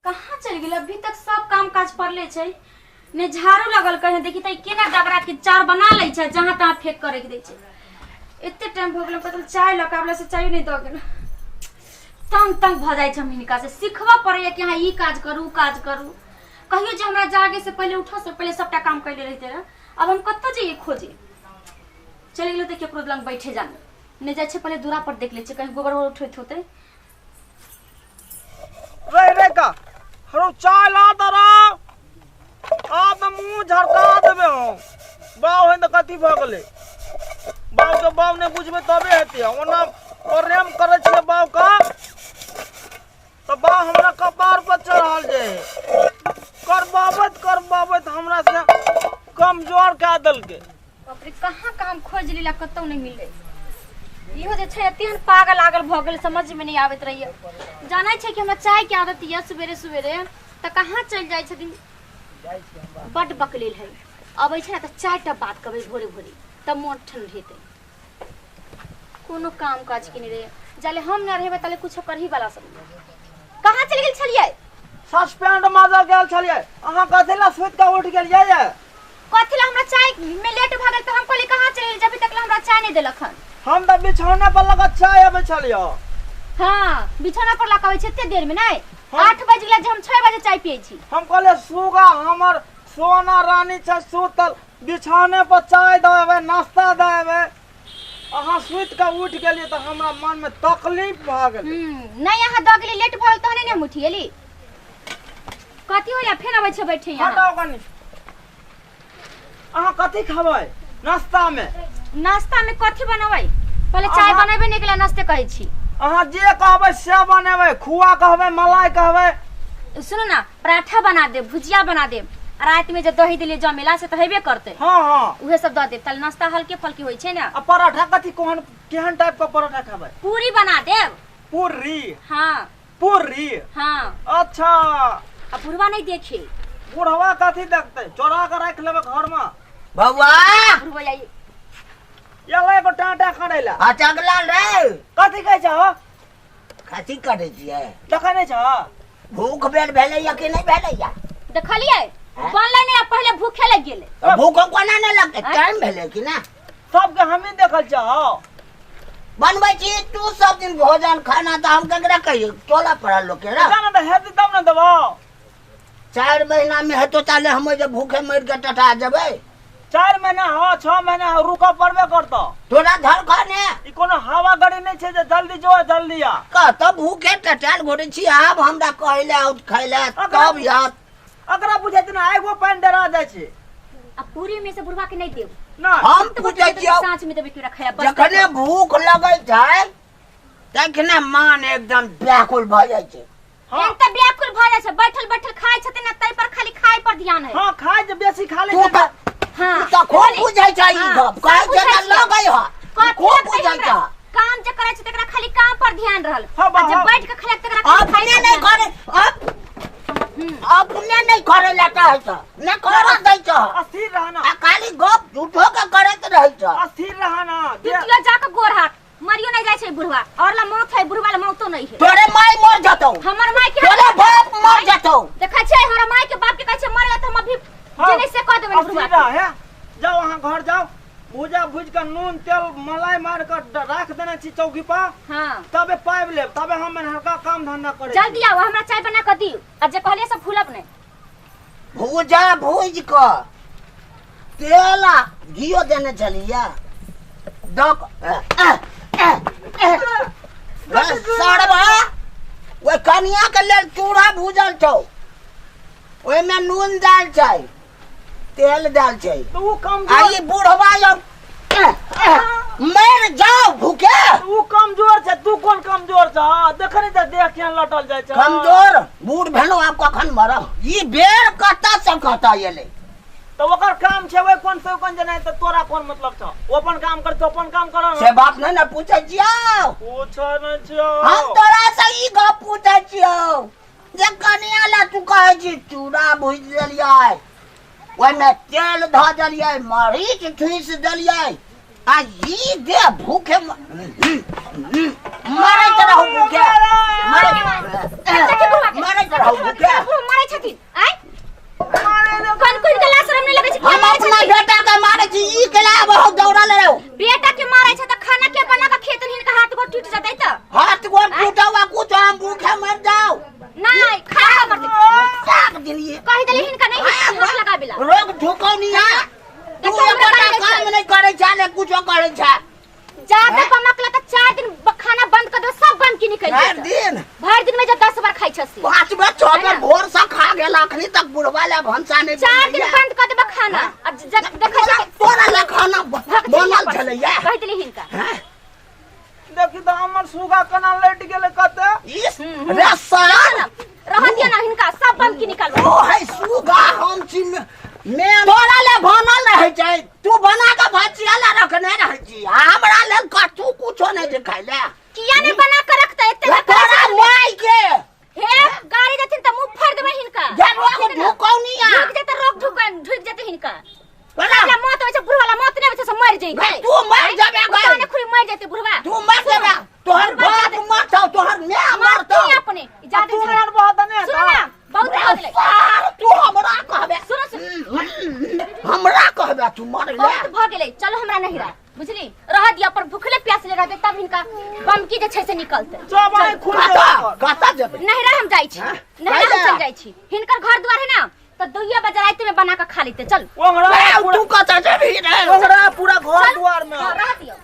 कहाँ चलि गेल? अभी तक सब काम काज पड़ले छै ने, झाड़ू लगल कहीं। देखी तऽ केना डबरा के चार बना लै छै, जहाँ तहाँ फेंक के राखि दै छै। एते टाइम भऽ गेल, पता चाय लऽ कऽ आबला से चायो नहि दऽ गेल। तंग तंग भऽ जाइ छै हम हिनका से। सिखबऽ पड़ैया कि अहाँ ई काज करू, उ काज करू। कहियो जे हमरा जागे से पहिले, उठऽ से पहिले सबटा काम कैले रहिते रह। आब हम कतऽ जइयै खोजे? चलि गेलै तऽ केकरो लग बैठे जाने नहि जाइ छै। पहिले दूरा पर देख लै छियै, कहीं गोबर उबर उठैत होतै। रे रे का हरो चाय ला दरा आ तऽ मुँह झरका देबै हम। बाउ है तऽ कथी भऽ गेलै? बाउके बाउ नहि बुझबै तबे हेतै। ओना प्रेम करै छियै बाउके तऽ बाउ हमरा कपार पर चढ़ल जे करबाबैत करबाबैत हमरा से कमजोर कए देलकै। बाप रे, कहाँ कहाँ खोज लीला, कतौ नहि मिले। इहो जे छै तेहन पागल आगल भऽ गेल, समझ में नहीं आबैत रहैया। जानै छै कि हमरा चाय के आदत यऽ सवेरे सवेरे, तऽ कहाँ चलि जाइ छथिन? बड बकलेल है। अबै छै ने तऽ चारिटा बात कहबै भोरे भोरे, तब मोन ठंड हेतै। कोनो काम काज के नहीं रहे। जाले हम ना रहबै ताले कुछो करही वाला सब। कहाँ चलि गेल छलियै? सस्पेंड माजऽ गेल छलियै। अहाँ कथी लए सुति कऽ उठि गेलियै ये? कथी ला? हमरा चाय में लेट भऽ गेल तऽ हम कहली कहाँ चलि गेल, अभी तक ला हमरा चाय नहीं देलक हन। हम तऽ बिछौना पर लगा चाय अबै छलियै। हाँ, बिछौना पर लगा छै एते देर में नहीं। हम 8 बज गेल जे हम 6 बजे चाय पियै छी। हम कहलियै सुगा हमर सोना रानी छै सुतल, बिछौने पर चाय दऽ एबै, नाश्ता दऽ एबै। अहाँ सुति कऽ उठि गेलियै तऽ हमरा मनमे तकलीफ भऽ गेलै। नहीं, अहाँ दऽ गेली, लेट भऽ गेल तहने ने हम उठि गेली। कथी होइया फेर अबै छै बैठे यहाँ? हटाउ कनि। अहाँ कथी खेबै नाश्तामे? नाश्ता में कथी बनबै? पहिले चाय बनेबै नहि गेला, नाश्ते कहै छी। अहाँ जे कहबै से बनेबै। खुआ कहबै, मलाई कहबै। सुनू ना, पराठा बना देब, भुजिया बना देब, आ राति में जे दही देलियै जमेला से तऽ हेबे करतै। हाँ हाँ। उहे सब दऽ देब। ताले नाश्ता हल्के फल्के होइ छै ने। आ पराठा कथी, कोहन केहन टाइप के पराठा खेबै? पूरी बना देब। पूरी? हाँ। पूरी? हाँ। अच्छा। आ बुढ़वा नहीं देखे? बुढ़वा कथी देखतै? चोरा के राखि लेबै घर में। बौआ। बुढ़वा आई। एलै एगो टाटा करै ला। आ चगलाल रे। कथी कहै छह? कथी करै छियै? देखै नहि छह? भूख बेर भेलैया कि नहि भेलैया? देखलियै? हैं? बनलै नहि आ पहिले भूखे लागि गेलै। तऽ भूख कोना नहि लगतै? हैं? टाइम भेलै कि ना? सबके हमही देखल छह। बनबै छी तू सब दिन भोजन खाना तऽ हम केकरा कहियै? टोला पड़ल लोक के जाना तऽ हेतै तब ने देबौ। 4 महीना में हेतो ताले हम जे भूखे मरि के टटा जेबै। 4 महीना हो, 6 महीना हो, रुकऽ पड़बे करतौ। तोरा धर खने। ई कोनो हवा गाड़ी नहि छै जे जल्दी जो जल्दी आ। कह तऽ भूखे टटाल घोड़े छी। आब हमरा कहै ले आउत खाइ ले तब याद। एकरा बुझै छै ने एगो पानि डरा जाइ छै। आ पूरी में से बुढ़वा के नहीं देब। नहि। हम पूछै छियौ। साँझ में देबै केरा खाया। जखने भूख लगै छै तखने मन एकदम व्याकुल भऽ जाइ छै। हाँ। एहन तऽ व्याकुल भऽ जाइ छै, बैठल बैठल खाइ छथिन ने, ताहि पर खाली खाइ पर ध्यान है। हाँ, खाइ जे बेसी खा लै तू छै। तऽ हाँ। तू तऽ खूब बुझै छै ई हाँ, गप कहै सब छै बुझै तऽ छियै। लगै ह। कथी खूब लगतै बुझै हमरा? छै। काम जे करै छै तकरा खाली काम पर ध्यान रहल। हाँ, आ जे हाँ। बैठ के खेलक तकरा खाली खाइ अपने पर नहि ध्यान। करे, अपने नहि करे ला चाहै छ, नहि करऽ दै छ। अस्थिर रहना। आ खाली गप झूठो के करैत रहै छ। अस्थिर रहना। टूटियो जाके गोर हाथ मरियो नहीं जाइ छै बुढ़वा और ला मौत है, बुढ़वा ला मौतो नहीं है। तोरे माय मर जतौ। हमर माय के तोरे बाप मर जतौ। देखै छै हमरा माय के बाप के कहै छै मरे ला तऽ हम अभी हाँ। जे नहीं से कह देबै बुढ़वा अस्थिर रह है। जाओ अहाँ घर जाओ, भूजा भूज के नून तेल मलाई मार के राख देने छी चौकी पर। हाँ। तबे पाबि लेब, तबे हम हल्का काम धंधा करै छी। जल्दी आओ, हमरा चाय बना के दियौ आ जे कहलियै सब भूलब नहीं। भूजा भूज कऽ तेल आ घियो देने छलियै दऽ सरबा। ओहि कनिया के लेल चूड़ा भूजल छौ, ओहिमे नून दाल छै, तेल दाल छै। तऽ उ आ कमजोर ई बुढ़वा जब मरि जाओ भूखे। उ कमजोर छै, तू कोन कमजोर छ? देख नहि तऽ देह केहन लटल जाइ छै। कमजोर बूढ़ भेलहुँ, आब कखन मरब? ई बेर कतऽ से कतऽ एलै? तऽ ओकर काम छै ओहि कोन से कोन जेनाइ, तऽ तोरा कोन मतलब छौ? ओ अपन काम कर, तू अपन काम कर। से बात नहि ने पूछै छियौ। पूछै नहि छियौ। हम तोरा से ई गप पूछै छियौ जे कनिया ला तू कहै छी चूड़ा भुजि देलियै, ओहिमे तेल धऽ देलियै, मरीच ठूसि देलियै, आ ई दे भूखे मरैत रहू, भूखे मरैत रहू, भूखे। करै छै ने कुछो करै छै। जाके बमकला त 4 दिन खाना बंद कर दो, सब बंद की निकल भरि जेतै। दिन भरि दिन में जब 10 बार खाइ छसी। 5 बेर 6 बेर है ना? भोर से खा गेल, अखनी तक बुढ़वा ले भनसा नहि 4 दिन बनलैया। बंद कर देबो खाना। अब देखै तोरा छी तोरा ले खाना भगती बनल पर। छलैया। कहि देली हिनका। हैं? देखी तऽ हमर सुगा केना लटि गेलै कते। ई रे सार रह दियो ना हिनका, सब बंद की निकालबो। ओ है सुगा हम छी मेन तोरा ले बनल रहै छै, तू बना के भचिया ले रखने रहै छी, आ हमरा लेल कथू कुछो नहि छै खाइ ले। किया ने बना के रखते एते रे ने तोरा माय के हे गाड़ी देथिन त मुंह फाड़ देबै हिनका। जे रोग ढुकौनिया ढुक जेतै, रोग ढुक जेतै हिनका। बड़ा बुढ़वा मौत होइ छै, बुढ़वा मौत नहि होइ छै से मरि जइतै। भाई, तू मरि जेबे गई। ओतऽ ने खुली मरि जेतै बुढ़वा। तू मर जेबे, तोहर बुढ़वा बाप जादे- मरतौ, तोहर माय मरतौ। मरती अपने जादे तू झगड़ा- मरबह तऽ नहि सुनू ना, बहुत भऽ गेलै। सार, तू हमरा कहबे। सुनू, सुनू। हमरा कहबे तू मर ले। बहुत भऽ गेलै, चलो हमरा नहिरा, बुझली? रह दिया पर भूखले प्यासले रहतै तब हिनका बमकी जे छै से निकलतै। सब आइ खुल कतऽ कतऽ जेबे? नहिरा हम जाइ छी। हाँ? नहिरा हम कैला? चल जाइ छी। हिनकर घर दुआर है ना तो 2 बजे रात में बना के खा लेते। चल ओंघरा ए, पूरा तू कतऽ जेबही रे? ओंघरा पूरा घर चल। दुआर में। हाँ, रह दियो।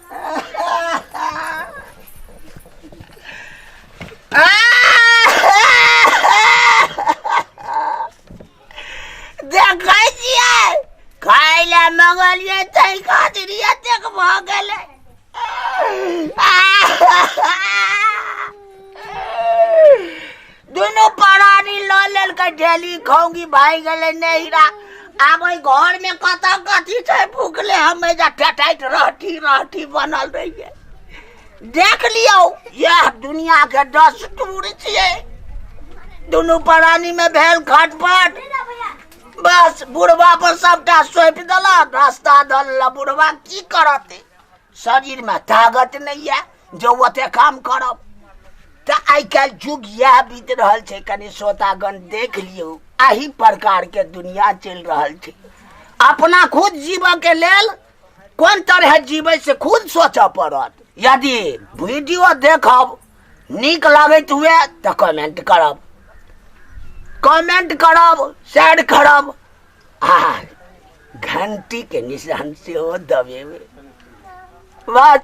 देखै छियै खाय लए मंगलियै ताहि खातिर एतेक भऽ गेलै। दुनू प्राणी लऽ लेलकै डेली खौंगी भागि गेलै नैहरा। आब एहि घरमे कतऽ कथी छै भुखले हम एहिजा टटाइत रहठी रहठी बनल रहियै। देख लियौ इएह दुनियाके दस्तूर छियै। दुनू प्राणीमे भेल खटपट, बस बुढ़वा पर सबटा सौंपि देलक, रास्ता धऽ लेलक। बुढ़वा की करत, शरीरमे ताकत नहि यऽ जे ओते काम करब। तऽ आइ काल्हि युग इएह बीत रहल छै। कनि श्रोतागण देख लियौ, एहि प्रकारके दुनिया चलि रहल छै। अपना खुद जीवऽके लेल कोन तरह जीबै से खुद सोचऽ पड़त। यदि वीडियो देखब नीक लगैत हुए तऽ कमेंट करब, कमेंट करब, शेयर करब आ घंटी के निशान सेहो दबेबै। बस।